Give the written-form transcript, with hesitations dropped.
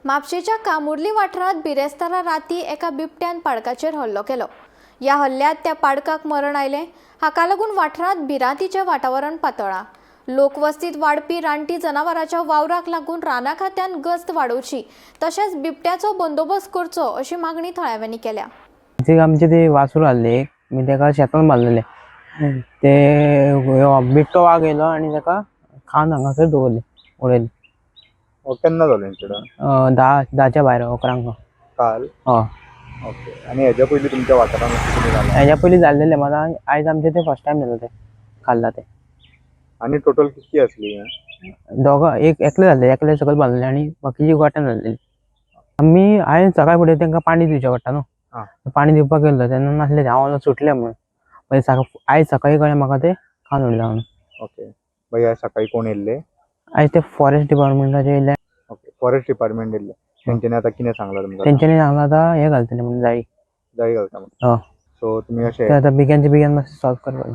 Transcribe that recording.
म्हापशेंच्या कामुर्ली वाठारांत बिरेस्तारा राती एका बिबट्यान पाडकाचेर हल्लो केलो. ह्या हल्ल्यांत त्या पाडकाक मरण आयलें. हाका लागून वाठारांत भिरांतीचें वातावरण पातळ्ळां. लोकवस्तीत वाडपी रानटी जनावरांच्या वावराक लागून राना खात्यान गस्त वाडोवची तशेंच बिबट्याचो बंदोबस्त करचो अशी मागणी थळाव्यांनी केल्या. ते आमचे ते वासूर आहले एक, मागीर तेका शेतान बांदलेले ते बिबटो वाग येयलो आनी तेका खावन हांगासर दवरले उडयले. हो केन्ना जालो इन्सिडंट? 10च्या भायर 11 काल? हय. ओके. आनी हेज्या पयलीं तुमच्या वाठारांत अशें कितें जालां? हेज्या पयलीं जाल्लेले मात आयज आमचे ते फर्स्ट टायम जालें ते खाल्ला ते. आनी टोटल कितकी आसली हें? दोगां एक एकले जाल्ले, एकले सकयल बांदलेले आनी बाकीची गोट्यान जाल्लेली. आमी हांवें सकाळ फुडें तांकां पाणी दिवचें पडटा न्हू, पाणी दिवपाक गेल्लो तेन्ना नासले ते, हांव सुटले म्हणून. मागीर आयज सकाळीं कळ्ळें म्हाका ते खावन उडयला म्हणून. ओके. मागीर सकाळीं कोण येयल्ले? आयज ते फॉरेस्ट डिपार्टमेंटाचे येयले. ओके, फॉरेस्ट डिपार्टमेंट येयल्ले. तेंच्यांनी आतां कितें सांगलां तुमकां? तेंच्यांनी सांगलां आतां हें घालतले म्हणून जाळी. जाळी घालता म्हणून. हय. सो तुमी अशें ते आतां बेगिनच्या बेगीन मातशें सॉल्व करपाक.